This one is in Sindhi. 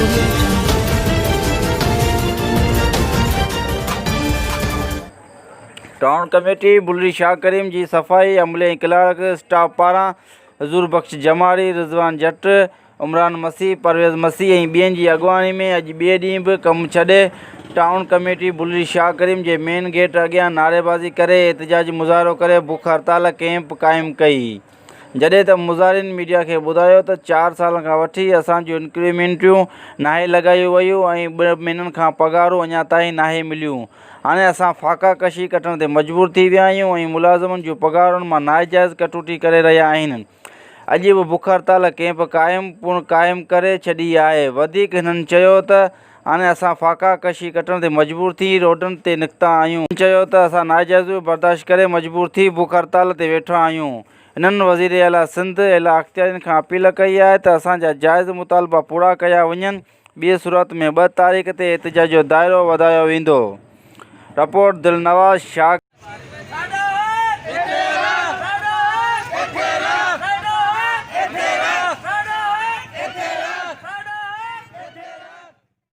Audio Jungle. Town committee Bulri Shah Karim جي صفائي عملي ۽ ڪلارڪ اسٽاف پاران حضور بخش جماڙي، رضوان جٽ، عمران مسيح، پرويز مسيح ۽ ٻين جي اڳواڻي ۾ اڄ ٻئي ڏينهن به ڪم ڇڏي ٽائون ڪميٽي بلري شاهه ڪريم جي مين گيٽ اڳيان نعريبازي ڪري احتجاجي مظاهرو ڪري بک هڙتال ڪئمپ قائم ڪئي جڏهن ته مظاهرين ميڊيا کي ٻڌايو ته چار سالن کان وٺي اسان جون انڪريمينٽيون ناهي لڳايون ويون ۽ ٻه مهينن کان پگهارون اڃا تائين ناهي مليون هاڻي اسان فاقا ڪشي ڪٽڻ تي مجبور ٿي ويا آهيون ۽ ملازمن جون پگهارن مان ناجائز ڪٽوتي ڪري رهيا آهن اڄ به بک هڙتال ڪئمپ قائم پڻ قائم ڪري ڇڏي آهي وڌيڪ هنن چيو ته هاڻي اسان فاقا ڪشي ڪٽڻ تي مجبور ٿي روڊن تي نڪتا آهيون هنن چيو ته اسان ناجائزيون برداشت ڪري مجبور ٿي بک هڙتال تي ويٺا آهيون هنن وزير اعليٰ سنڌ اعليٰ اختيارين کان اپيل ڪئي آهي ته اسان جا جائز مطالبا پورا ڪيا وڃن ٻي صورت ۾ ٻه تاريخ تي احتجاج جو دائرو وڌايو ويندو رپورٽ دلنواز شاھ.